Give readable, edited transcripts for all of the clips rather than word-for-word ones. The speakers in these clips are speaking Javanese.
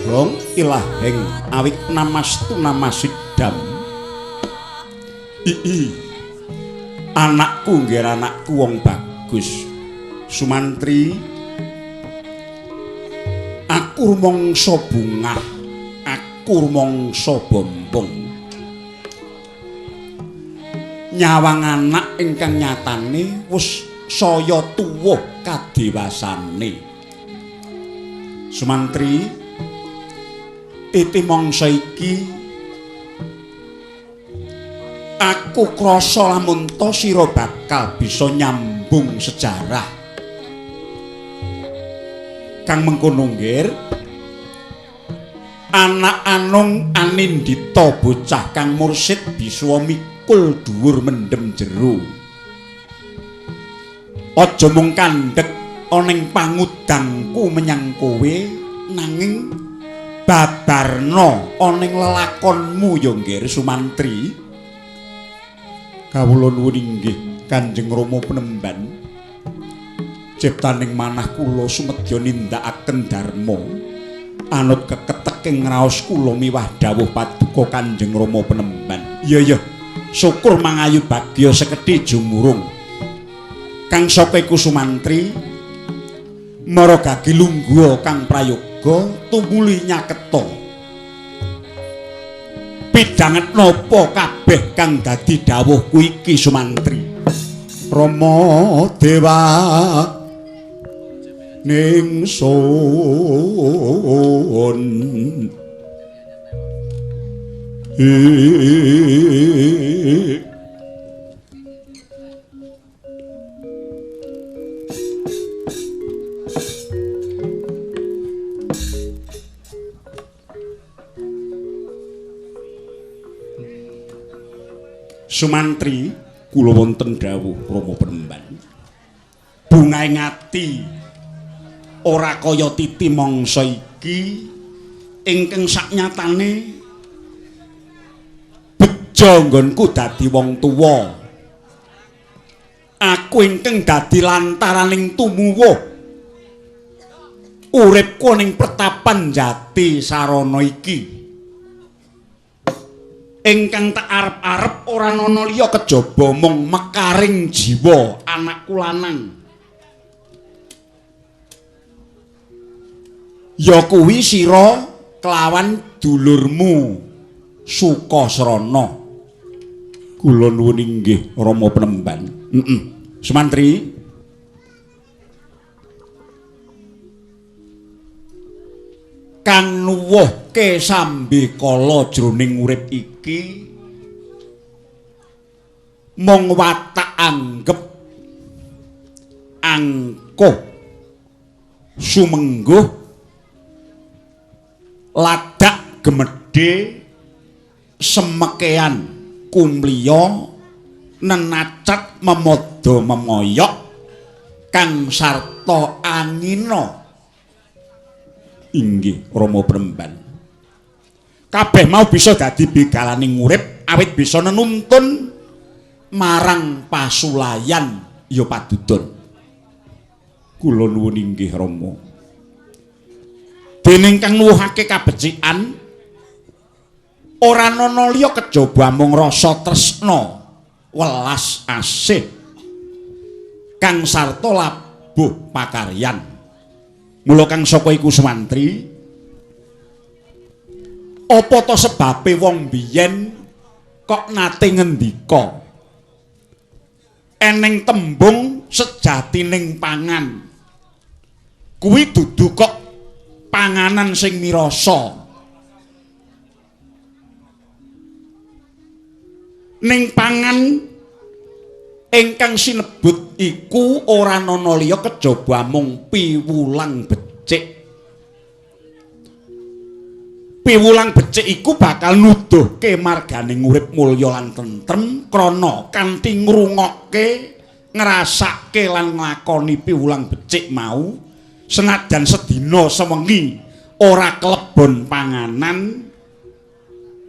Bagong ilaheng awik namastu namasidam. Ii anakku nggih anakku wong bagus. Sumantri, aku rumangsa bungah, aku rumangsa bombong. Nyawang anak ingkang nyatane wis saya tuwuh kadewasane. Sumantri, titi mangsa iki aku krasa lamun ta sira bakal bisa nyambung sejarah. Kang mengkono nggir, anak anung anindita bocah kang mursid bisa mikul dhuwur mendem jero. Aja mung kandhek ana ing pangudangku menyang kowe, nanging babarna ana ing lelakonmu ya nggir Sumantri. Kawula nuwun inggih Kanjeng Rama Penemban. Ciptaning manah kula sumedya nindakaken dharma anut keketeking raos kula miwah dawuh paduka Kanjeng Rama Penemban. Iya iya, syukur mangayu bagya sekedhi jumurung. Kang saka iku Sumantri, maragagi lungguha kang prayoga tumuli nyaketa. Pidhanget napa kabeh kang dadi dawuhku iki Sumantri? Rama Dewa ningsun Sumantri, kula wonten dawuh Rama Penemban. Bungaing ati ora kaya titi mangsa iki ingkang saknyatane bejo nggonku dadi wong tuwa. Aku ingkang dadi lantaraning tumuwuh uripku ning pertapan jati sarana iki. Ingkang tak arep-arep ora ana liya kejaba mung mekaring jiwa anakku lanang. Ya kuwi sira kelawan dulurmu Sukasrana. Kula nuwun inggih Rama Penemban. Heeh. Sumantri, kang nuwuhke sambekala jroning urip iki mung watak anggep angkuh sumengguh ladak gemedhe semekean kumliya nenacat memodho memoyok kang sarta angina. Inggih Rama Penemban. Kabeh mau bisa dadi begalaning urip awit bisa nenuntun marang pasulayan ya padudon. Kula nuwun inggih Rama. Dening kang nuwuhake kabecikan ora ana liya kejaba mung rasa tresna welas asih kang sarta labuh pakaryan. Mula kang saka iku Sumantri, apa ta sebabe wong biyen kok nate ngendika eneng tembung sejatining pangan kuwi dudu kok panganan sing mirasa, ning pangan ingkang sinebut iku ora ana liya kejaba mung piwulang becik. Piwulang becik iku bakal nuduhke marganing urip mulya lan tentrem krana kanthi ngrungokke, ngrasake lan nglakoni piwulang becik mau senajan sedina sewengi ora klebon panganan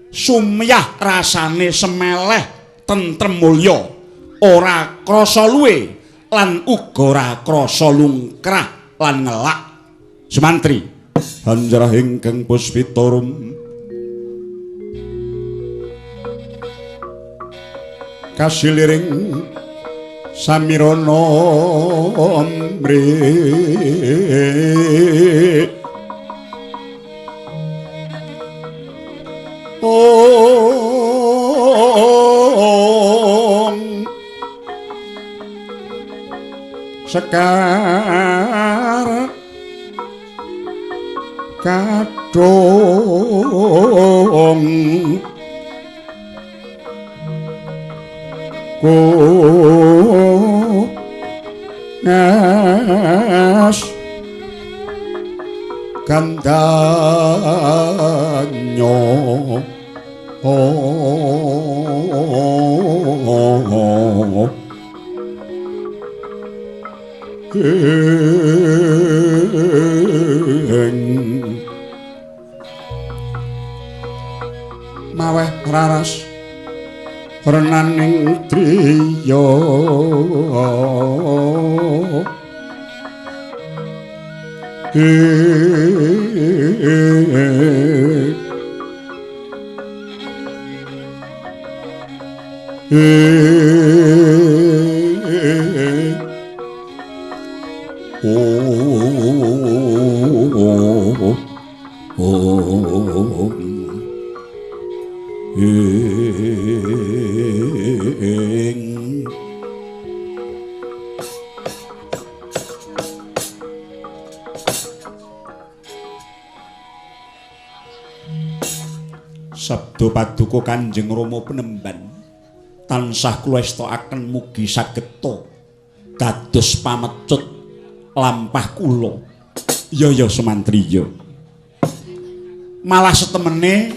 sumyah rasane semeleh tentrem mulya, ora krasa luwe lan uga ora krasa lungkrah lan ngelak. Sumantri, Hanjrah ingkang puspitarum kasiliring samirana mri ong sekar kadhong ku ngas gandanyo maweh raras renaning driya Sabda paduka Kanjeng Rama Penemban tansah kula estokaken mugi sageta dados pamecut lampah kula. Ya ya Sumantri ya. Malah setemene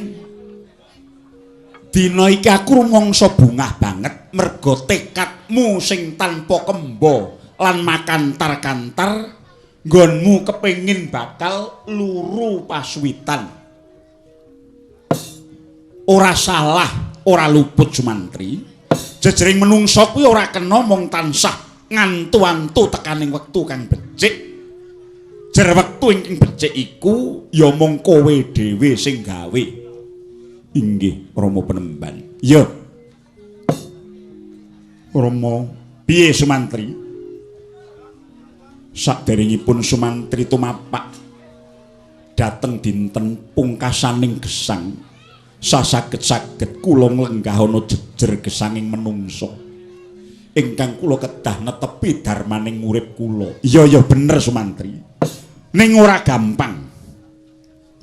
dina iki aku rumangsa bungah banget merga tekadmu sing tanpa kemba lan makantar-kantar nggonmu kepengin bakal luru pasuwitan. Ora salah, ora luput Sumantri. Jejering menungsa kuwi ora kena mung tansah ngantu-antu tekaning wektu kang becik. Jer wektu ingkang becik iku ya mung kowe dhewe sing gawe. Inggih Rama Penemban. Ya. Rama, piye Sumantri? Saderengipun Sumantri tumapak dhateng dinten pungkasaning gesang, sasaget-saget kula nglenggahana jejer gesanging menungsa ingkang kula kedah netepi darmaning urip kula. Iya ya bener Sumantri. Ning ora gampang.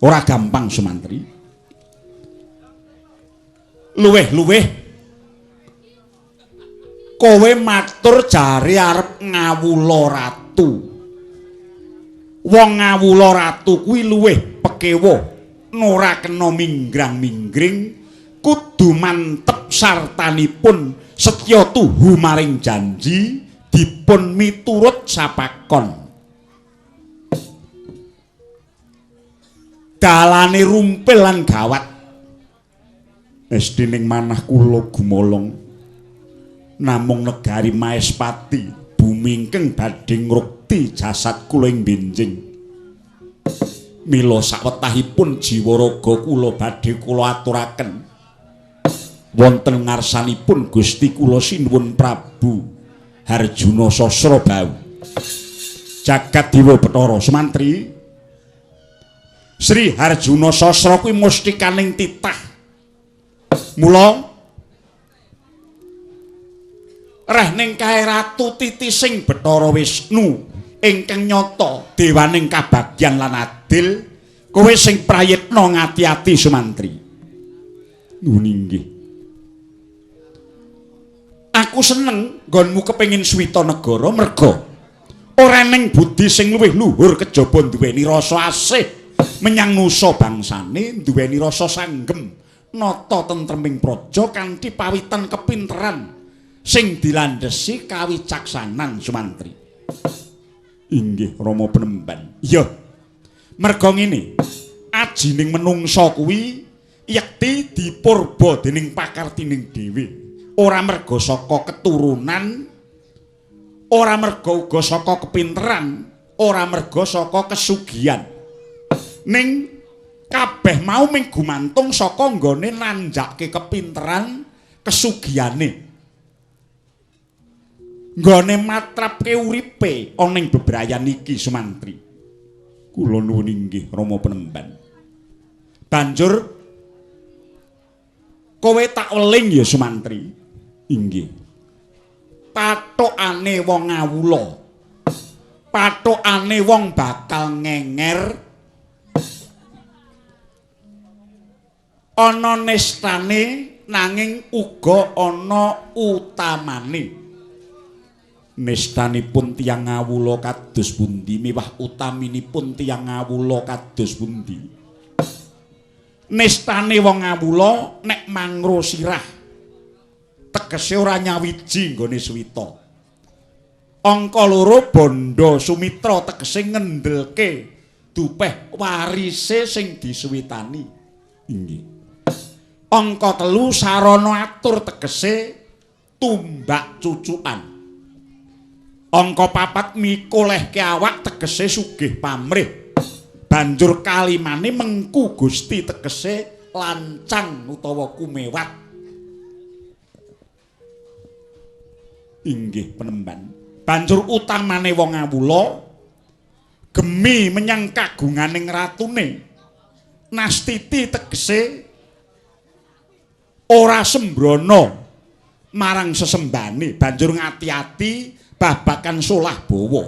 Ora gampang Sumantri. Luweh-luweh kowe matur jare arep ngawula ratu. Wong ngawula ratu kuwi luweh pekewa. Ora kena minggrang-minggring, kudu mantep sartanipun setya tuhu maring janji dipun miturut sapakon. Dalane rumpil lan gawat. Esdining manah kula gumolong namung negari Maespati bumi ingkang badhe ngrukti jasad kula ing benjing. Mila sawetahipun jiwa raga kula badhe kula aturaken wonten ngarsanipun Gusti kula sinuwun Prabu Harjuna Sasrabahu. Jagat Dewa Bathara Sumantri, Sri Harjuna Sasra kuwi mustikaning titah. Mula reh ning kae ratu titising Bathara Wisnu ingkang nyata dewaning kabagyan lan adil, kowe sing prayitna ngati-ati Sumantri. Nuwun inggih. Aku seneng nggonmu kepengin swita negara merga ora ning budi sing luwih luhur kejaba duweni rasa asih menyang nusa bangsane, duweni rasa sanggem nata tentreming praja kanthi pawitan kepinteran sing dilandhesi kawicaksanan Sumantri. Inggih Rama Penemban. Iya. Merga ngene, ajining menungsa kuwi yekti dipurba dening pakartining dhewe. Ora merga saka keturunan, ora merga uga saka kepinteran, ora merga saka kesugihan. Ning kabeh mau ming gumantung saka nggone nanjake kepinteran kesugihane. Nggone matrapke uripe ana ing bebrayan iki Sumantri. Kula nuwun inggih Rama Penemban. Banjur kowe tak weling ya Sumantri. Inggih. Pathokane wong ngawula. Pathokane wong bakal ngenger. Ana nestane nanging uga ana utamane. Nestanipun tiyang ngawula kados pundi miwah utaminipun tiyang ngawula kados pundi? Nestane wong ngawula nek mangro sirah tegese ora nyawiji nggone suwita. Angka loro bondo sumitra tegese ngendelke dupeh warise sing disuwitani. Inggih. Angka telu sarana atur tegese tumbak cucukan. Angka papat mikolehke awak tegese sugih pamrih. Banjur kalimane mengku Gusti tegese lancang utawa kumewat. Inggih Penemban. Banjur utamane wong ngawula gemi menyang kagunganing ratune. Nastiti tegese ora sembrono marang sesembane, banjur ngati-ati babakan solah bawa.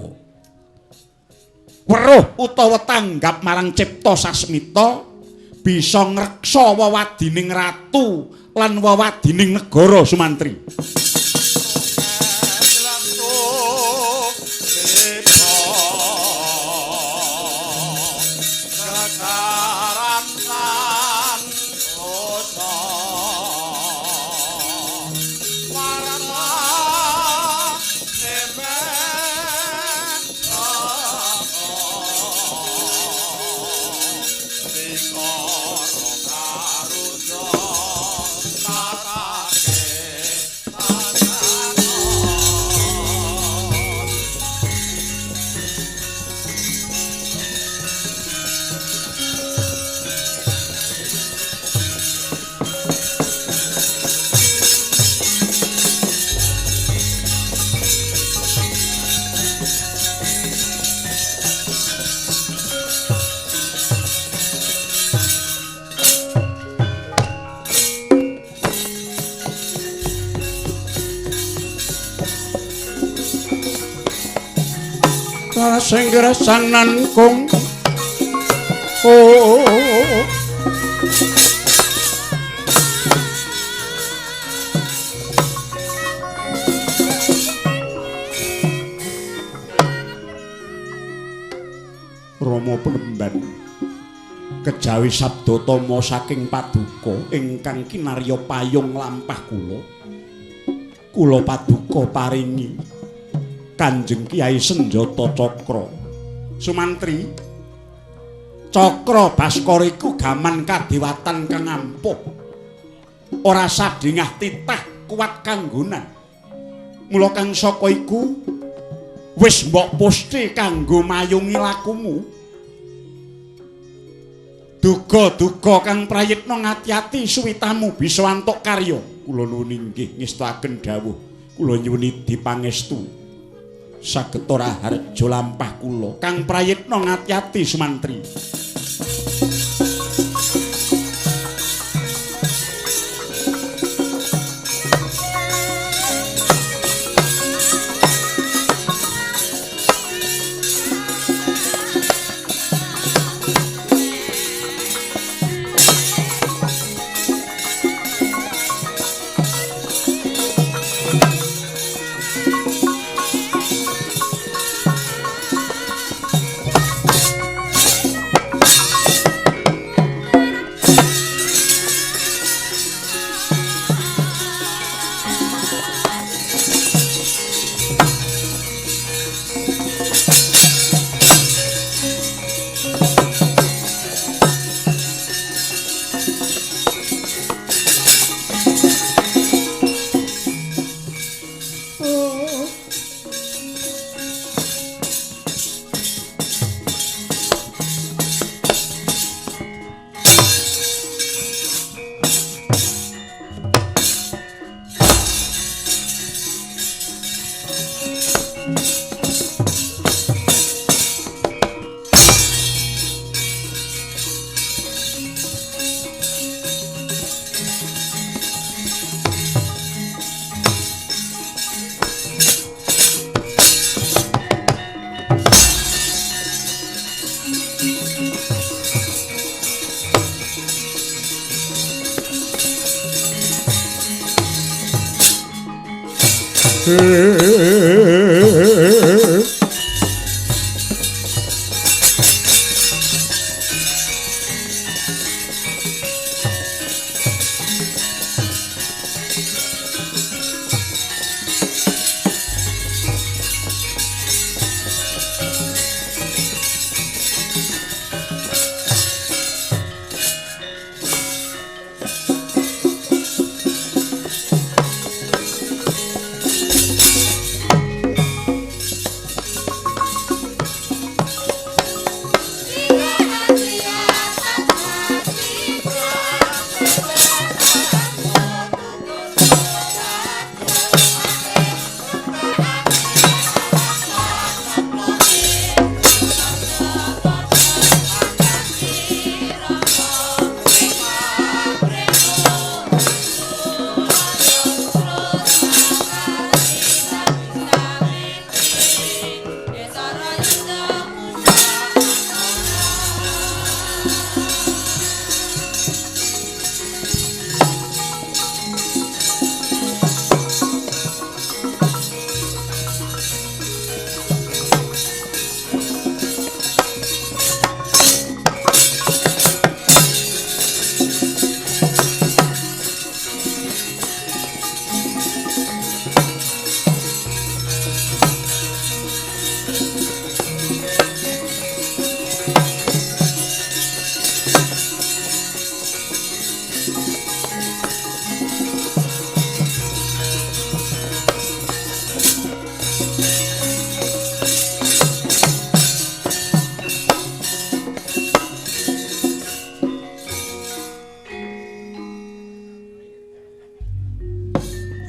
Weruh utawa tanggap marang cipta sasmita bisa ngreksa wewadining ratu lan wewadining negara Sumantri. Sing gresanan kung oh Rama Penemban kejawi sabda tama saking paduka ingkang kinarya payung lampah kula, kula paduka paringi Kanjeng Kyai Senjata Cakra. Sumantri, Cakra Baskara iku gaman kadewatan kang ampuh. Ora sadingah titah kuat kanggonan. Mula kang saka iku wis mbok pusti kanggo mayungi lakumu. Duga-duga kang prayitna ngati-ati suwitamu bisa antuk karya. Kula nuwun inggih ngestuaken dawuh. Kula nyuwun idi pangestu. Saged ora harja lampah kula kang prayitna ngati-ati Sumantri.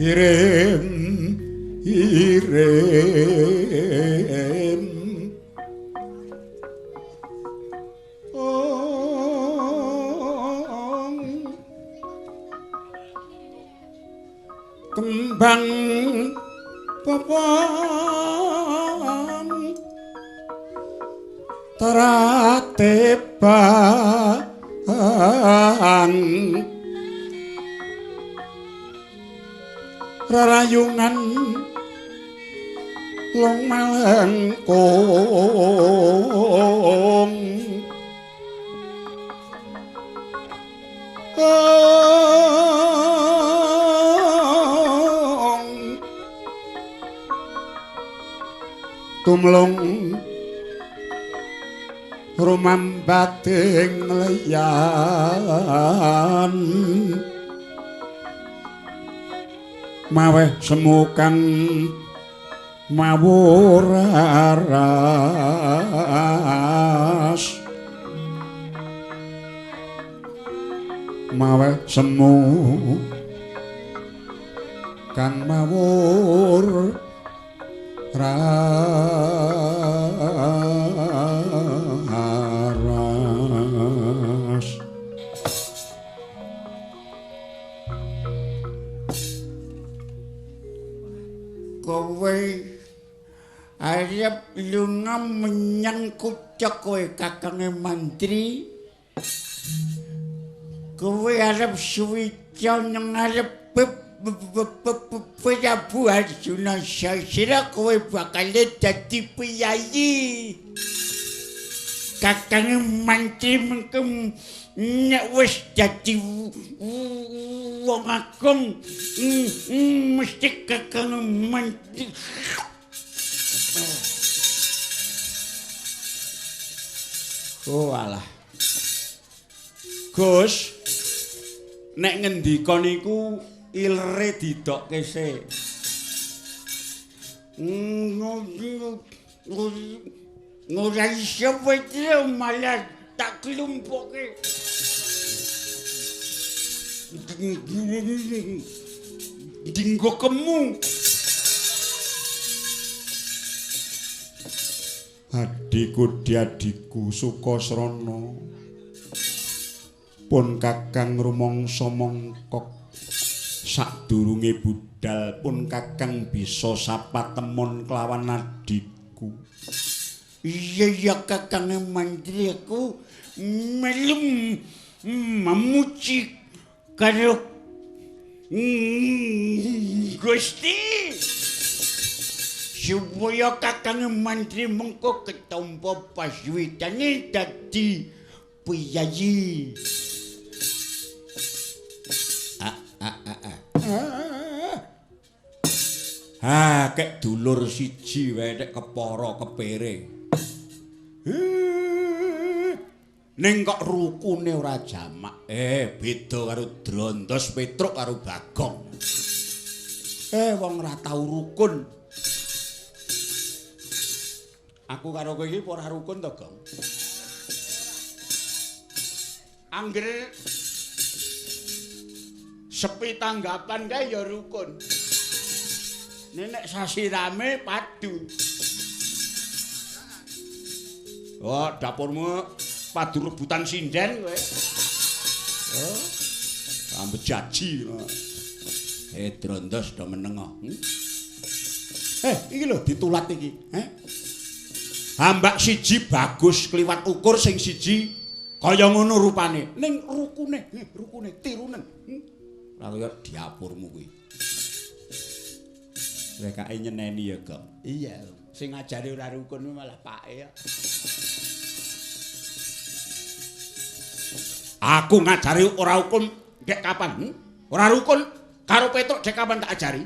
Irem irem ong kembang popon teratebang rarayungan long malengkung tumlung rumambating leyan maweh semu kang mawur aras maweh semu kang mawur raras. Kowe arep lunga menyang kutha kowe kakange mantri. Kowe arep suwica nang arep Prabu Arjuna Sasira kowe bakal dadi piyayi. Kakange mantri mengko nek wis dadi wong agung mesti kakange mantri. Oh alah. Gus, nek ngendika niku ilere didokke sik. Ora iso wae malah tak klumpuke. Dinggo kemu. Adhiku diadhiku Sukasrana pun kakang rumangsa mongkok sadurunge budal pun kakang bisa sapatemon kelawan adhiku. Iya ya kakange mantri aku melu memuji karo Gusti. Supaya Kakang Mantri mengko ketampa pasuwitane dadi piyayi. Ha, kek dulur siji wae nek kepara kepere. Ning kok rukune ora jamak. Beda karo Drondos Petruk karo Bagong. Wong ora tau rukun. Aku karo kowe iki ora rukun to, Gong? Angger sepi tanggapan kae ya rukun. Nek sasirame padu. Oh, dapurmu padu rebutan sinden kowe. Oh. Ambet jaji. Drondos do meneng. Iki lho ditulat iki, heh. Hambak siji bagus kliwat ukur sing siji kaya ngono rupane. Ning rukune, rukune tirunen. Ora kaya dapurmu kuwi. Rekake nyeneni ya, Gong. Iya, sing ngajari ora rukun malah pake ya. Aku ngajari ora rukun dek kapan? Ora rukun karo Petruk dek kapan tak ajari?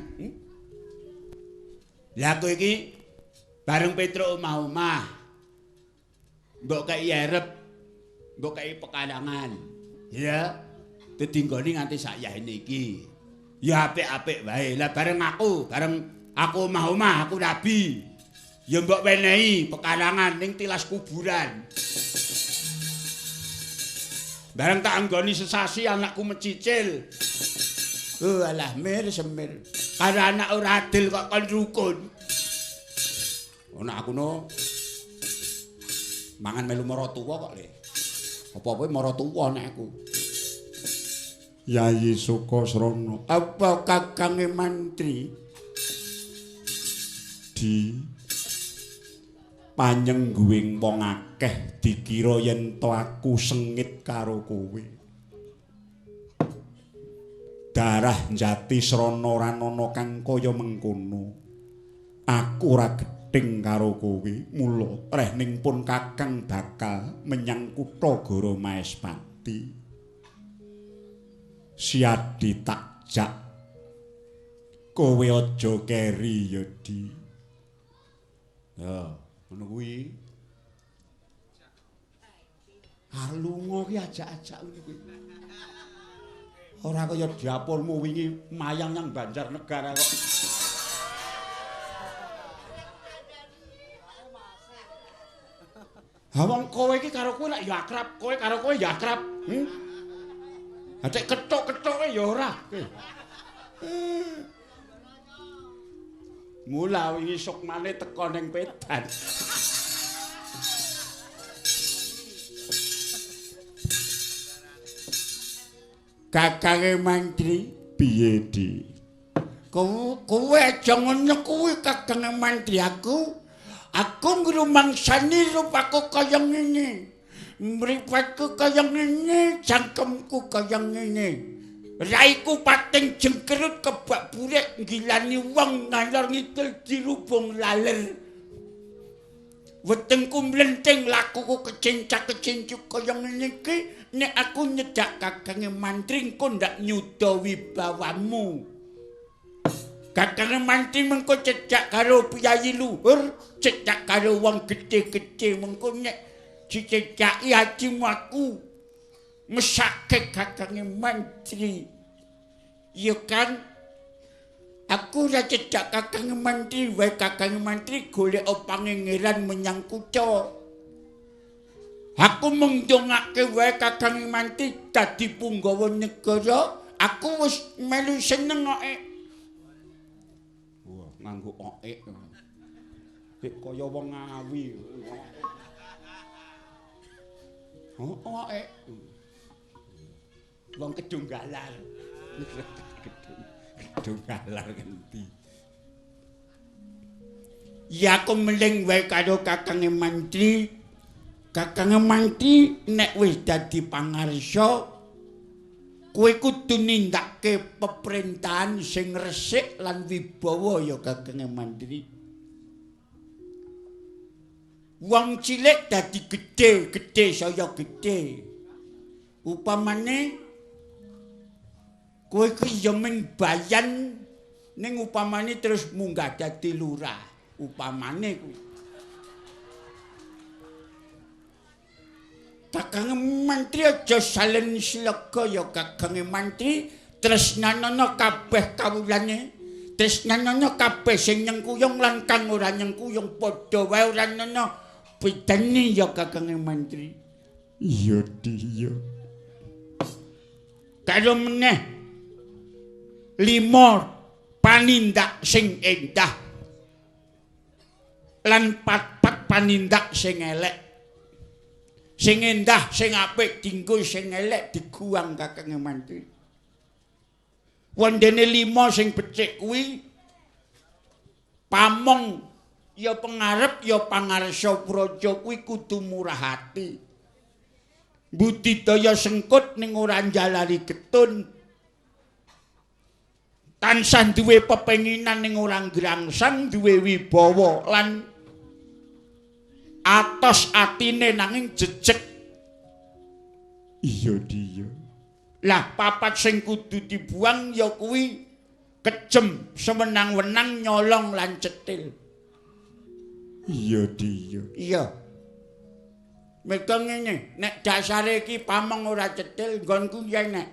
Lah aku iki bareng Petruk omah-omah. Mbok kei arep, mbok kei pekalangan. Ya, dadi nggone nganti sak yahene iki. Ya apik-apik wae. Lah bareng aku omah-omah, aku rabi. Ya mbok wenehi pekalangan ning tilas kuburan. Bareng tak anggoni sesasi anakku mecicil. Oh alah mir semir. Karo anak ora adil kok kon rukun. Ana aku no mangan melu maratuwa kok le. Apa-apa maratuwa nek aku. Yayi Sukasrana. Apa Kakange Mantri? Di panyengguing wong akeh dikira yen to aku sengit karo kowe. Darah njati srana ora ana kang kaya mengkono. Aku ora gething karo kowe, mula rehning pun Kakang bakal menyang kutha Goro Maespati. Siadi tak jak kowe aja keri ya, Di. Ya, ngono kuwi. Lunga ki ajak-ajak ngono kuwi. Ora kaya dapurmu wingi mayang nang Banjarnegara kok. Ha wong kowe iki karo kowe lak ya akrab, kowe karo kowe ya akrab. Ha cek kethuk-kethuke ya ora. Mula wingi sukmane teko ning pedan. Kakange Mantri piye, Di? Kowe aja ngono kuwi Kakange Mantri aku. Aku ngrumangsani rupaku kaya ngene. Mripatku kaya ngene, cangkemku kaya ngene. Raiku pating jengkerut kebak burek nggilani wong ngalor ngidul dirubung laler. Wetengku mlenting lakuku kecencak-kecencu kaya ngene iki nek aku nyedak Kakange Mantri engko ndak nyuda wibawamu. Kakange Mantri mengko cecak karo piyayi luhur, cecak karo wong gedhe-gedhe mengko nek dicecaki atimu aku mesake Kakange Mantri. Ya kan aku ora cecak Kakange Mantri wae Kakange Mantri golek pangeran menyang kutha. Aku mung ndongake wae Kakange Mantri dadi punggawa negara, aku wis melu seneng kok. Wah, nganggo oek. Kek kaya wong Ngawi. Oh, oek. Wong Kedung Galar. Kedung Galar ngendi? Ya aku meling wae karo Kakange Mantri. Kakange Mantri nek wis dadi pangarsa kowe kudu nindakake peperintahan sing resik lan wibawa ya Kakange Mantri. Wong cilik dadi gedhe, gedhe saya gedhe. Upamane kowe iki ya ming bayan ning upamane terus munggah dadi lurah, upamane kuwi. Kakange mantri aja salen slega ya kakange mantri, tresnanana kabeh kawulane, tresnanana kabeh sing nyengkuyung lan kang ora nyengkuyung padha wae ora ana bedane ya kakange mantri. Iya, iya. Karo meneh 5 panindak sing endah lan 4 panindak sing elek. Sing endah sing apik dinggo, sing elek diguang kakange mantri. Wondene 5 sing becik kuwi pamong ya pengarep ya pangarsa praja kuwi kudu murah ati. Budidaya sengkut ning ora njalari getun. Tansah duwe pepenginan ning ora ngrangsang, duwe wibawa lan atos atine nanging jejeg. Iya, iya. Lah papat sing kudu dibuang ya kuwi kejem, sewenang-wenang, nyolong lan cetil. Iya, iya. Iya. Mergo ngene, nek dasare iki pamong ora cetil, nggonku yen nek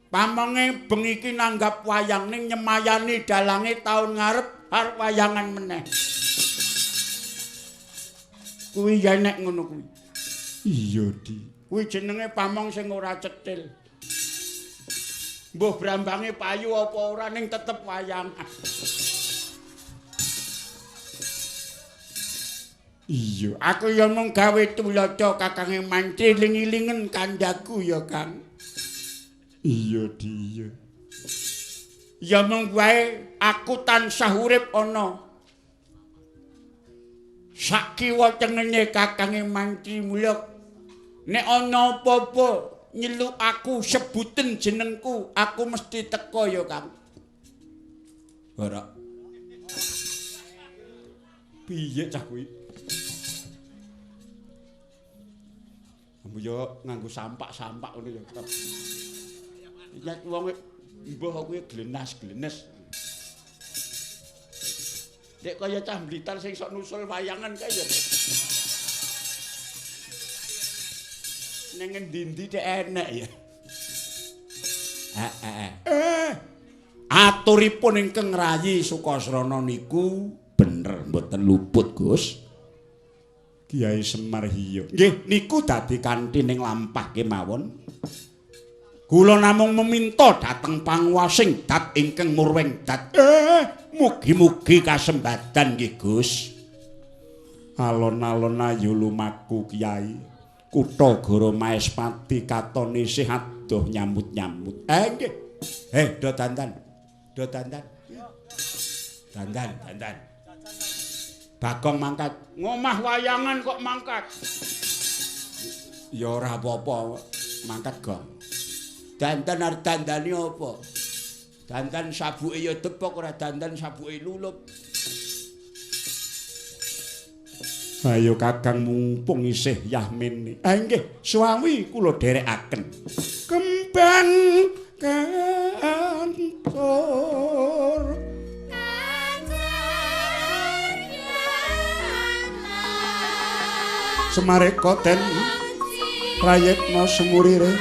pamonge bengi iki nanggap wayang ning nyemayani dalange taun ngarep arep wayangan meneh. Kuwi yen nek ngono kuwi. Iya, Di. Kuwi jenenge pamong sing ora cetil. Mbuh brambange payu apa ora ning tetep wayang. Iya, aku ya mung gawe tuladha kakange mantri ling-ilingen kandhaku ya, Kang. Iya, Di, iya. Ya mung wae aku tansah urip ana sakiwa tengene kakange mantri, mulya nek ana apa-apa nyeluk aku sebuten jenengku, aku mesti teka ya, Kang. Ora. Piye cah kuwi? Ambu yo nganggo sampak-sampak ngono ya. Nek wong mbuh kuwi glenas-glenes. Dek kaya cah Blitar sing sok nusul wayangan kae ya. Neng endi-endi dek enek ya. Heeh. Aturipun ingkang rayi Sukasrana niku bener mboten luput, Gus. Kiai Semar hiyo. Nggih, niku dadi kanthi ning lampah kemawon. Kula namung meminta dhateng panguwasing dat ingkang murwing dat. Mugi-mugi kasembadan nggih, Gus. Alon-alon ayo lumaku Kiai. Kutha Goro Maespati katone isih adoh nyambut-nyambut. Nggih. Do dandan. Do dandan. Dandan, dandan. Bagong mangkat. Ngomah wayangan kok mangkat. Ya ora apa-apa, mangkat, Gong. Dandan arep dandani apa? Dandan sabuke ya depok, ora dandan sabuke lulup. Ayo Kakang mumpung isih yahmene. Nggih, suwawi kula dherekaken. Kembang kantor Semareka den prayitna sumurire.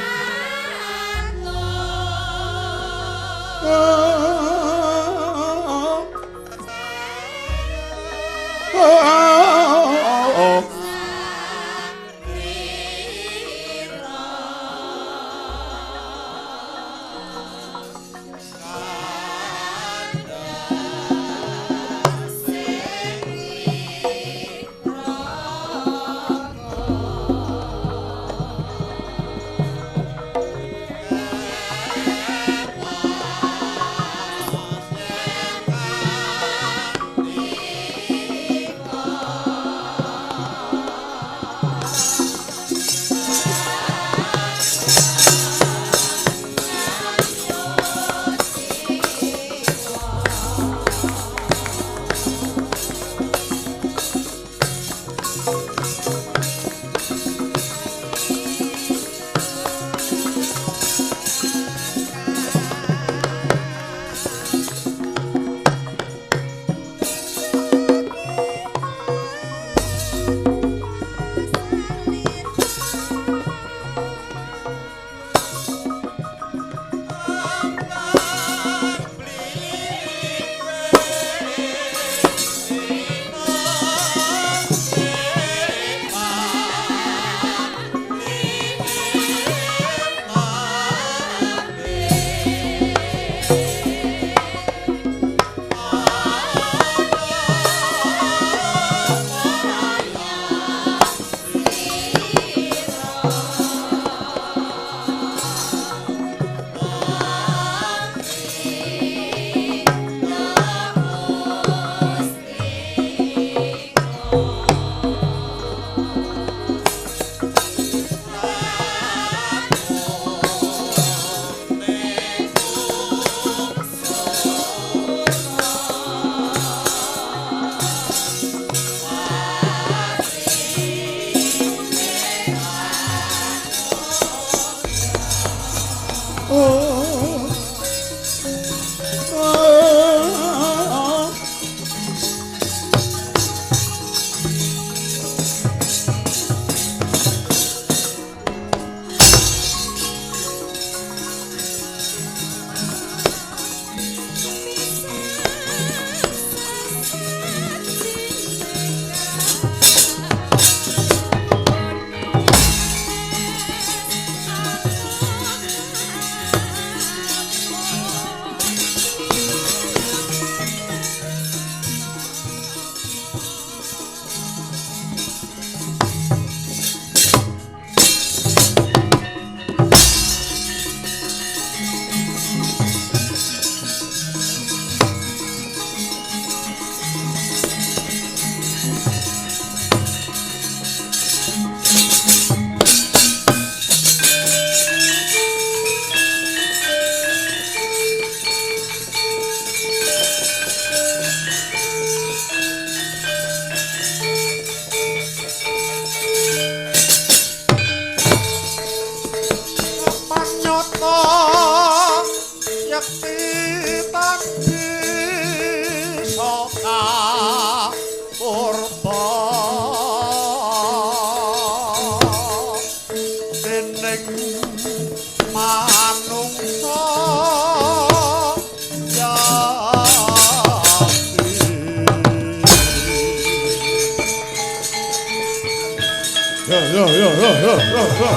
Yo yo yo yo yo yo.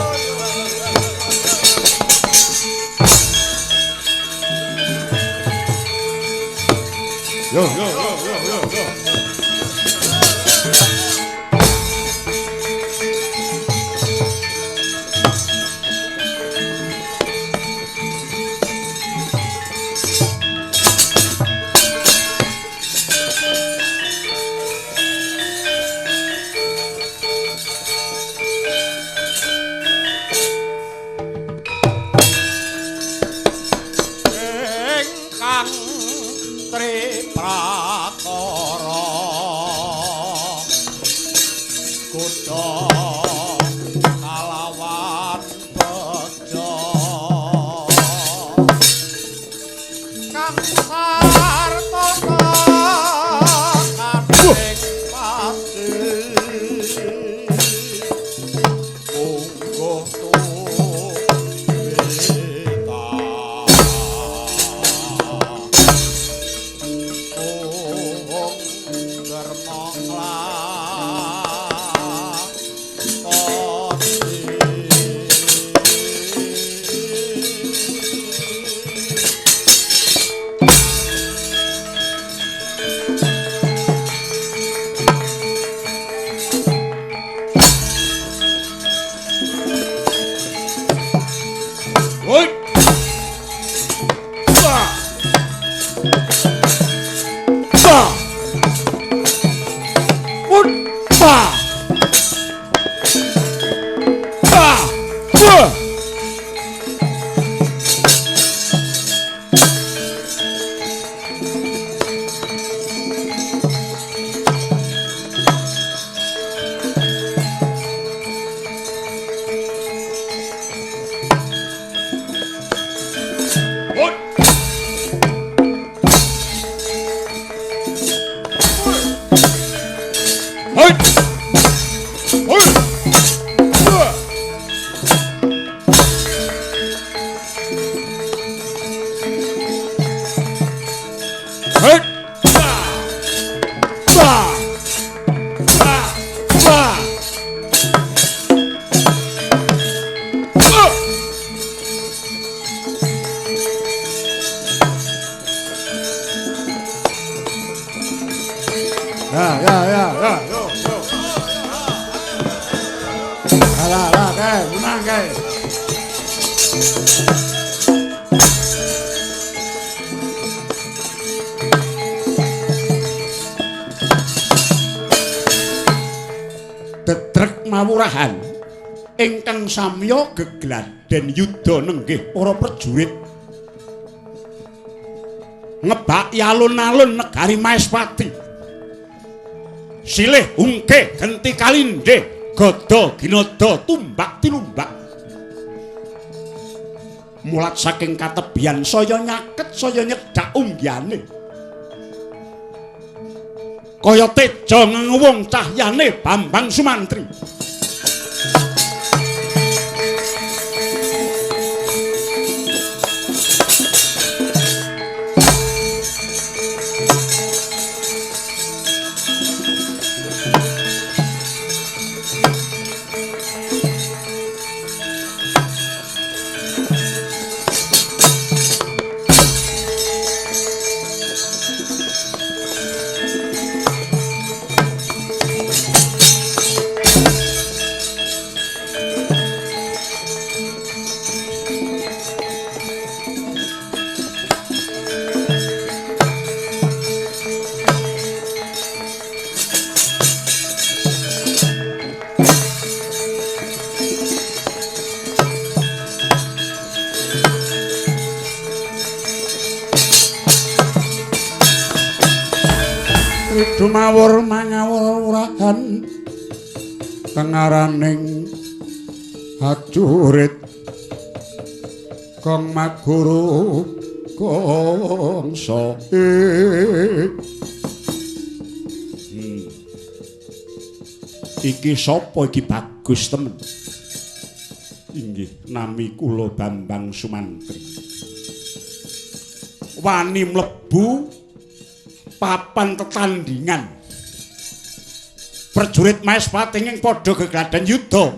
Yo yo yo yo yo. Detrek mawurahan ingkang samya gegladen yuda nenggih para prajurit ngebaki alun-alun negari Maespati. Silih ungke genti kalindih gada ginada tumbak tinumbak. Mulat saking katebian saya nyaket saya nyedak unggihane. Kaya teja ngewung cahyane Bambang Sumantri. Dumawur mangawur urahan tengaraning ajurit kong maguru kongso. Iki sapa iki bagus temen. Inggih nami kula Bambang Sumantri. Wani mlebu papan tetandingan. Prajurit Maespati ing padha gegladen yuda.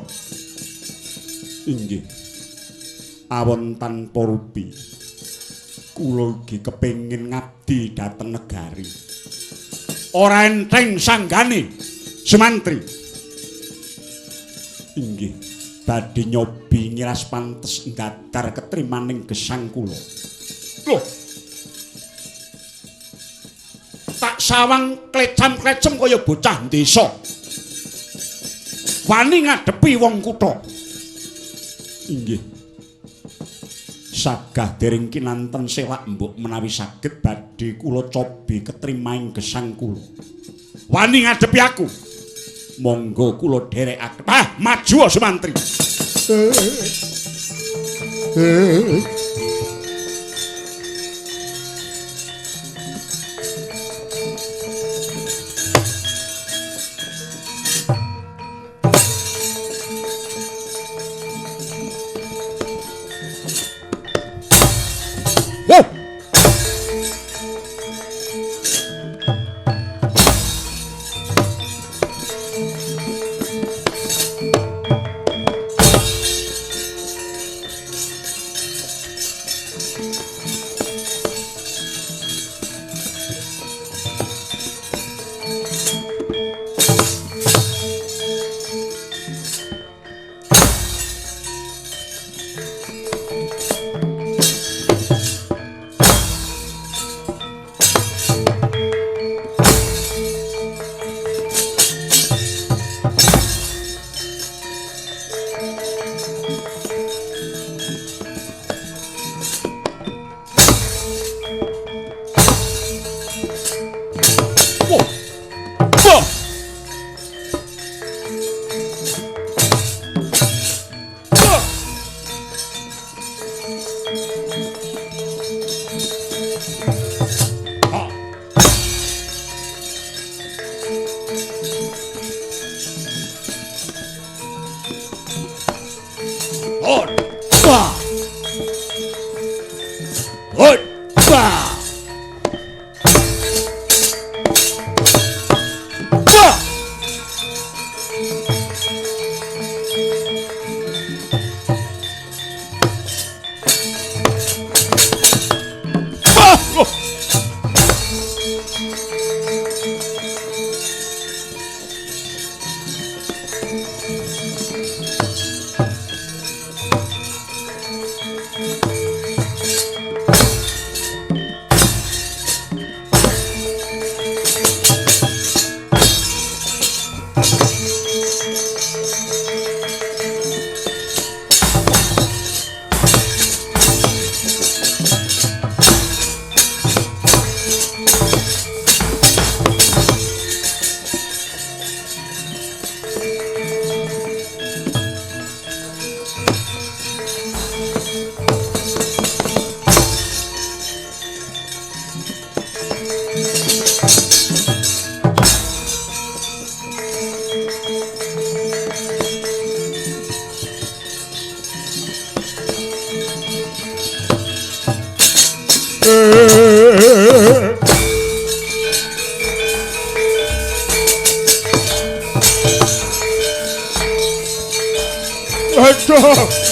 Inggih. Awon tanpa rupi. Kula ugi kepengin ngabdi dhateng negari. Ora enteng sanggane Sumantri. Inggih, badhe nyobi ngiras pantes ndadar ketrimaning gesang kula. Loh. Tak sawang klecam-klecem kaya bocah desa. Wani ngadepi wong kutha. Inggih. Sagah dereng kinanten selak mbok menawi saged badhe kula cobi ketrimaing gesang kula. Wani ngadepi aku. Monggo kula dherekaken. Ah, maju Sumantri. Aduh.